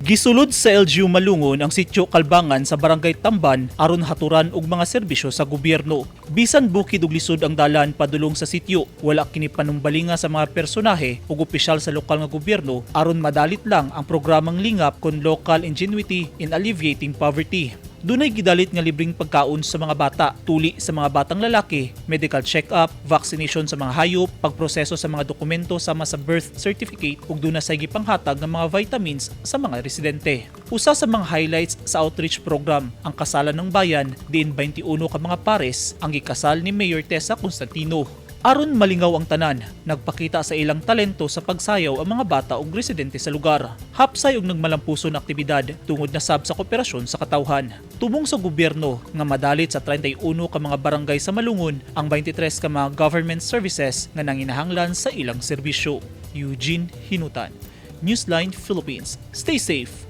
Gisulod sa LGU Malungon ang Sitio Kalbangan sa Barangay Tamban aron haturan og mga serbisyo sa gobyerno. Bisan bukid ug lisod ang dalan padulong sa sitio, wala kini panumbalinga sa mga personahe ug opisyal sa lokal nga gobyerno aron madalit lang ang programang Lingap kon Local Ingenuity in Alleviating Poverty. Dunay gidalit nga libreng pagkaon sa mga bata, tuli sa mga batang lalaki, medical check-up, vaccination sa mga hayop, pagproseso sa mga dokumento sama sa birth certificate ug duna say gipanghatag ng mga vitamins sa mga residente. Usa sa mga highlights sa outreach program ang Kasalan ng Bayan, diin 21 ka mga pares ang gikasal ni Mayor Tessa Constantino. Aron malingaw ang tanan, nagpakita sa ilang talento sa pagsayaw ang mga bata ug residente sa lugar. Hapsay og nagmalampuson na aktibidad tungod na sab sa kooperasyon sa katawhan. Tumong sa gobyerno nga madalit sa 31 ka mga barangay sa Malungon ang 23 ka mga government services nga nanginahanglan sa ilang serbisyo. Eugene Hinutan, Newsline Philippines. Stay safe.